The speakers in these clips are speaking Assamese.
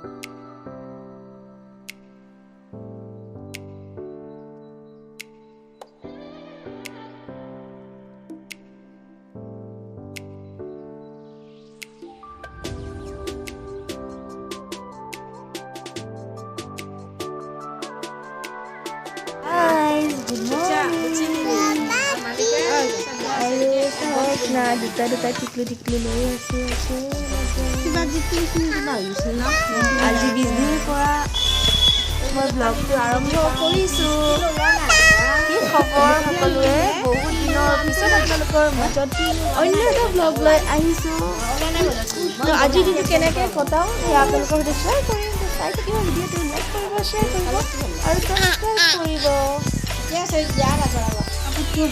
Guys, good morning. আৰু চাওক না, দুটা দুটা টিকলু টিকলু লৈ আছো আছো। আজি বিজনীৰ পৰা মই ব্লগটো আৰম্ভ কৰিছোঁ। কি খবৰ সকলোৰে? বহুত দিনৰ পিছত আপোনালোকৰ মাজত অন্য এটা ব্লগ লৈ আহিছোঁ। তো আজিৰ দিনটো কেনেকৈ কটাওঁ, সেয়া আপোনালোকৰ সৈতে শ্বেয়াৰ কৰিম। তো চাই থাকিব ভিডিঅ'টো, লাইক কৰিব, শ্বেয়াৰ কৰিব আৰু ছাবস্ক্ৰাইব কৰিব।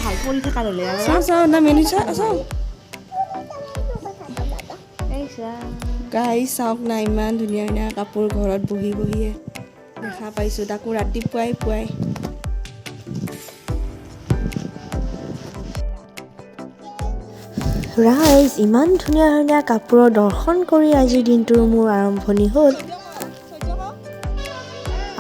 ভাল পৰি থকা ল'লে। চাওঁ চাওঁ না, মেনু চাওঁ চাওঁ। গাইজ, চাওক না, ইমান ধুনীয়া ধুনীয়া কাপোৰ ঘৰত বহি বহিয়ে দেখা পাইছোঁ, তাকো ৰাতিপুৱাই পুৱাই। ৰাইজ, ইমান ধুনীয়া ধুনীয়া কাপোৰৰ দৰ্শন কৰি আজিৰ দিনটোৰ মোৰ আৰম্ভণি হ'ল।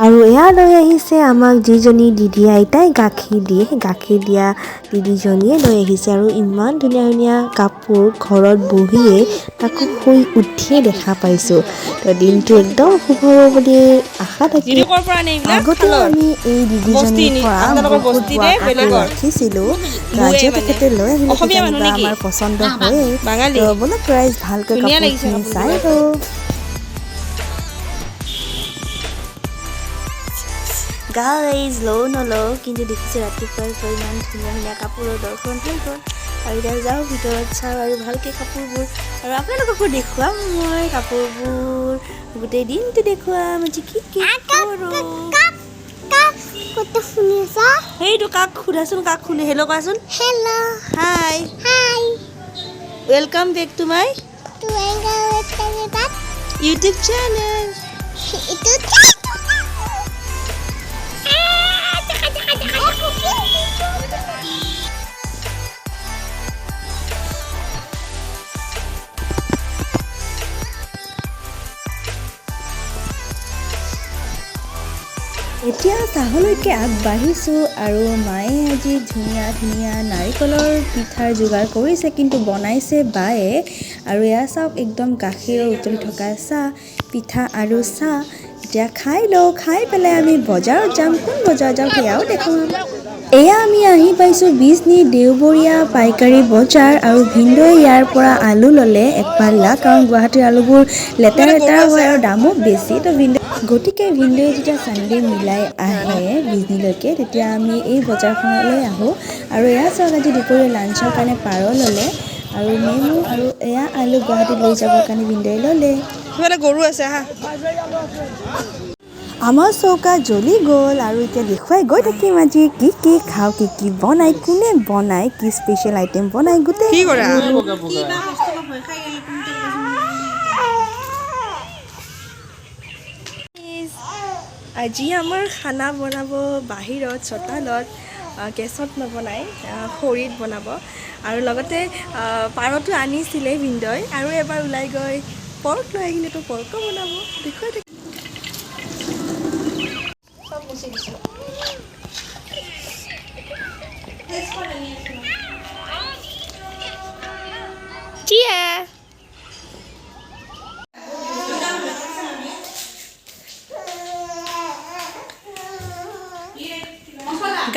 আৰু এয়া লৈ আহিছে আমাক যিজনী দিদি আইতাই গাখীৰ দিয়ে, সেই গাখীৰ দিয়া দিদিজনীয়ে লৈ আহিছে। আৰু ইমান ধুনীয়া ধুনীয়া কাপোৰ ঘৰত বহিয়ে, তাকো শুই উঠিয়ে দেখা পাইছোঁ। তো দিনটো একদম শুভ হ'ব বুলি আশা থাকিল। আগতেও আমি এই দিদিজনীৰ পৰা বহুত বোৱা কাপোৰ ৰাখিছিলোঁ। তো আজিও তেখেতে লৈ আহিলে, কিজানিবা আমাৰ পচন্দ হয়েই। তো ব'লক ৰাইজ, ভালকৈ কাপোৰখিনি চাই লওঁ। গাইজ, লওঁ নলওঁ, কিন্তু দেখিছোঁ ৰাতিপুৱাই পুৱাই ইমান ধুনীয়া ধুনীয়া কাপোৰৰ দৰ্শন হৈ গ'ল। আৰু এতিয়া যাওঁ ভিতৰত, চাওঁ আৰু ভালকৈ কাপোৰবোৰ আৰু আপোনালোককো দেখুৱাম। মই কাপোৰবোৰ গোটেই দিনটো দেখুৱাম আজি কি কি কৰোঁ। সেইটো কাক সোধাচোন, কাক শুনে? হেল্ল' কোৱাচোন। Hello. Hi. Hi. Welcome back to my YouTube channel. এইটো। এতিয়া চাহলৈকে আগবাঢ়িছোঁ আৰু মায়ে আজি ধুনীয়া ধুনীয়া নাৰিকলৰ পিঠাৰ যোগাৰ কৰিছে, কিন্তু বনাইছে বায়ে। আৰু এয়া চাওক, একদম গাখীৰৰ উতলি থকা চাহ, পিঠা আৰু চাহ। এতিয়া খাই লওঁ, খাই পেলাই আমি বজাৰত যাম। কোন বজাৰ যাওঁ, সেয়াও দেখুৱাম। এয়া আমি আহি পাইছোঁ বিজনী দেওবৰীয়া পাইকাৰী বজাৰ। আৰু ভিনদেউৱে ইয়াৰ পৰা আলু ল'লে এক পাল্লা, কাৰণ গুৱাহাটীৰ আলুবোৰ লেতেৰা লেতেৰা হয় আৰু দামো বেছি। তো ভিনদেউ, গতিকে ভিনদেউৱে যেতিয়া ছানডে মিলাই আহে বিজনীলৈকে, তেতিয়া আমি এই বজাৰখনলৈ আহোঁ। আৰু এয়া চাওক, আজি দুপৰীয়া লাঞ্চৰ কাৰণে পাৰ ল'লে আৰু নেমু আৰু এয়া আলু গুৱাহাটীত লৈ যাবৰ কাৰণে ভিনদেউৱে ল'লে। সিফালে গৰু আছে, আহা। আমাৰ চৌকা জ্বলি গ'ল আৰু এতিয়া দেখুৱাই গৈ থাকিম আজি কি কি খাওঁ, কি কি বনাই, কোনে বনায়, কি স্পেচিয়েল আইটেম বনায় গোটেই। কি কৰা? আজি আমাৰ খানা বনাব বাহিৰত চোতালত, গেছত নবনায়, খৰিত বনাব। আৰু লগতে পাৰটো আনিছিলে ভিনদেউই আৰু এবাৰ ওলাই গৈ পৰ্ক লৈ আহিলে, তো পৰ্কো বনাব। দেখুৱাই থাকি চব মুচি দিছোঁ। চিয়া।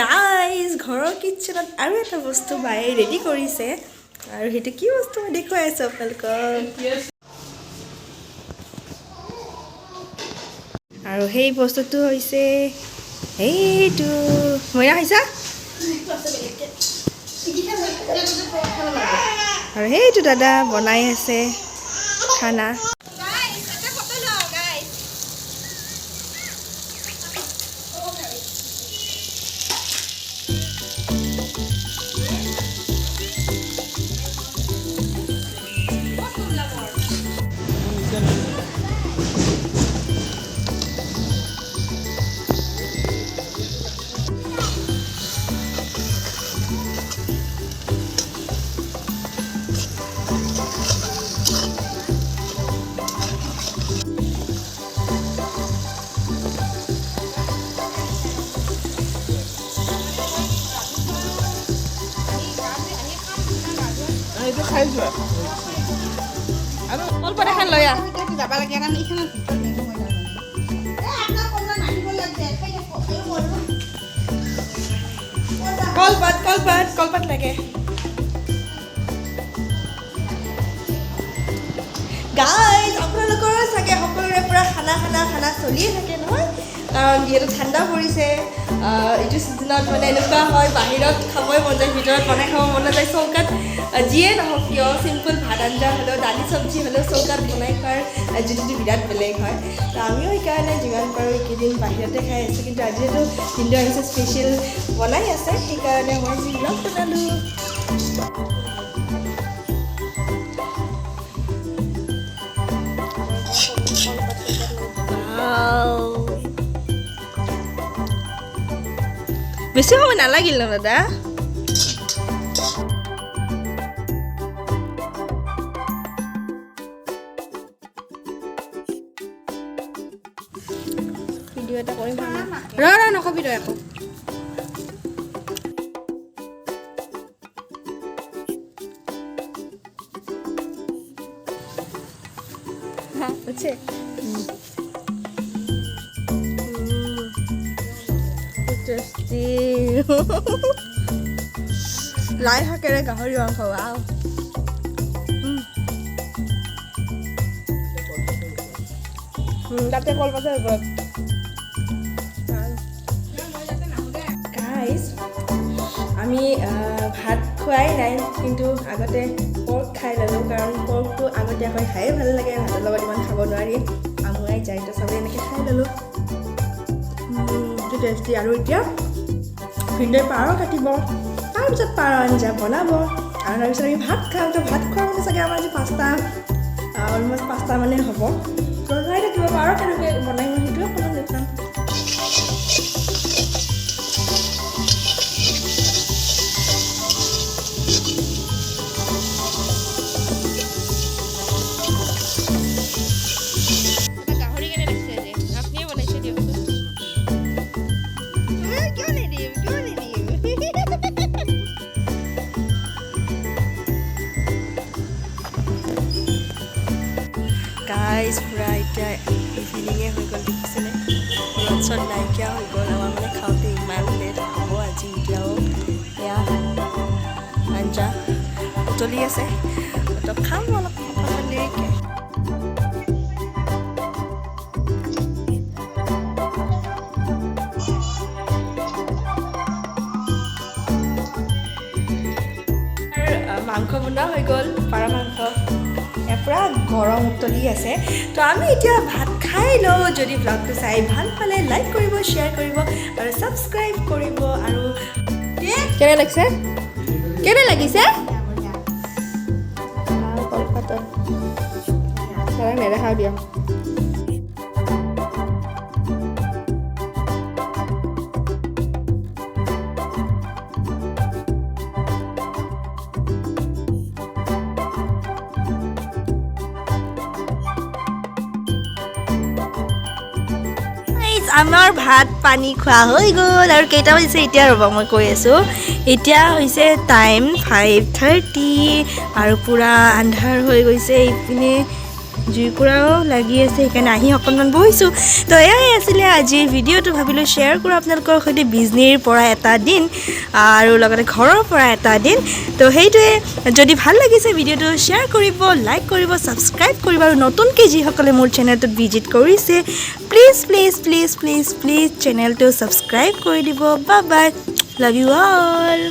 গাইজ, ঘৰৰ কিটচেনত আৰু এটা বস্তু বায়ে ৰেডি কৰিছে আৰু সেইটো কি বস্তু মই দেখুৱাই আছোঁ আপোনালোকক। আৰু সেই বস্তুটো হৈছে সেইটো। মইনা খাইছা? আৰু সেইটো দাদা বনাই আছে খানা। খাই যোৱা আৰু। কলপাত এখন লৈ আহ। যাব লাগে কাৰণ এইখনৰ ভিতৰত নিদিওঁ মই তাৰমানে। এই আপোনাৰ কমলা নাহিব লাগে, খাই থাকক, খায়ো মৰিব। কলপাত, কলপাত, কলপাত লাগে। গাইজ, আপোনালোকৰো চাগে সকলোৰে পূৰা খানা খানা খানা চলিয়ে থাকে নহয়? কাৰণ যিহেতু ঠাণ্ডা পৰিছে, এইটো ছিজনত মানে এনেকুৱা হয়, বাহিৰত খাবই মন যায়, ভিতৰত বনাই খাব মন নাযায়। চৌকাত যিয়ে নহওক কিয়, চিম্পল ভাত আঞ্জা হ'লেও, দালি চব্জি হ'লেও চৌকাত বনাই খোৱাৰ জুতিটো বিৰাট বেলেগ হয়। তো আমিও সেইকাৰণে যিমান পাৰোঁ এইকেইদিন বাহিৰতে খাই আছোঁ। কিন্তু আজি যিহেতু ভিনদেউ আহিছে, স্পেচিয়েল বনাই আছে, সেইকাৰণে মই আজি ব্লগ বনালোঁ। Wow. বেছি সময় নালাগিল ন দাদা? ভিডিঅ' এটা কৰিম। ৰ ৰ, নকবি তই একো। হচ্ছে টেষ্টি লাই শাকেৰে গাহৰি মাংস। ৱাও! তাতে কলপাতৰ ওপৰত। গাইজ, আমি ভাত খোৱাই নাই, কিন্তু আগতে পৰ্ক খাই ল'লোঁ, কাৰণ পৰ্কটো আগতীয়াকৈ খায়ে ভাল লাগে। ভাতৰ লগত ইমান খাব নোৱাৰি, আমুৱাই যায়। তো চবেই এনেকৈ খাই ল'লোঁ। টেষ্টি। আৰু এতিয়া ভিনদেউৱে পাৰ কাটিব, তাৰপিছত পাৰ আঞ্জা বনাব আৰু তাৰপিছত আমি ভাত খাম। তো ভাত খোৱা মানে চাগে আমাৰ আজি 5টা, অলমষ্ট 5টা মানে হ'ব। তো চাই থাকিব, পাৰ কেনেকৈ বনাই মই সেইটোৱে অকণমান দেখুৱাম। গাহৰি কেনে লাগিছে আজি? আপুনিয়ে বনাইছে দিয়কচোন। কিয় নিদিম, কিয় নিদিম? গাইজ, পূৰা এতিয়া ইভিনিঙে হৈ গ'ল, দেখিছেনে? ৰ'দ চদ নাইকিয়া হৈ গ'ল। আমাৰ মানে খাওঁতে ইমান লেট হ'ব আজি। এতিয়াও এয়া আঞ্জা উতলি আছে। তো খাম অলপ অকণমান দেৰিকৈ। মাংস বনোৱা হৈ গ'ল, পাৰ মাংস। এয়া পূৰা গৰম উতলি আছে। তো আমি এতিয়া ভাত খাই লওঁ। যদি ব্লগটো চাই ভাল পালে লাইক কৰিব, শ্বেয়াৰ কৰিব আৰু ছাবস্ক্ৰাইব কৰিব। আৰু কেনে লাগিছে, কেনে লাগিছে? কলপাতত নেদেখাওঁ দিয়ক। Guys, আমাৰ ভাত পানী খোৱা হৈ গ'ল। আৰু কেইটা বাজিছে এতিয়া? ৰ'ব, মই কৈ আছোঁ। এতিয়া হৈছে টাইম 5:30 আৰু পূৰা আন্ধাৰ হৈ গৈছে। ইপিনে জুইকুৰাও লাগি আছে, সেইকাৰণে আহি অকণমান বহিছোঁ। তো এয়াই আছিলে আজিৰ ভিডিঅ'টো। ভাবিলোঁ শ্বেয়াৰ কৰোঁ আপোনালোকৰ সৈতে বিজনীৰ পৰা এটা দিন আৰু লগতে ঘৰৰ পৰা এটা দিন। তো সেইটোৱে, যদি ভাল লাগিছে ভিডিঅ'টো শ্বেয়াৰ কৰিব, লাইক কৰিব, ছাবস্ক্ৰাইব কৰিব। আৰু নতুনকৈ যিসকলে মোৰ চেনেলটোত ভিজিট কৰিছে, please please please please please চেনেলটো ছাবস্ক্ৰাইব কৰি দিব। Bye bye, love you all.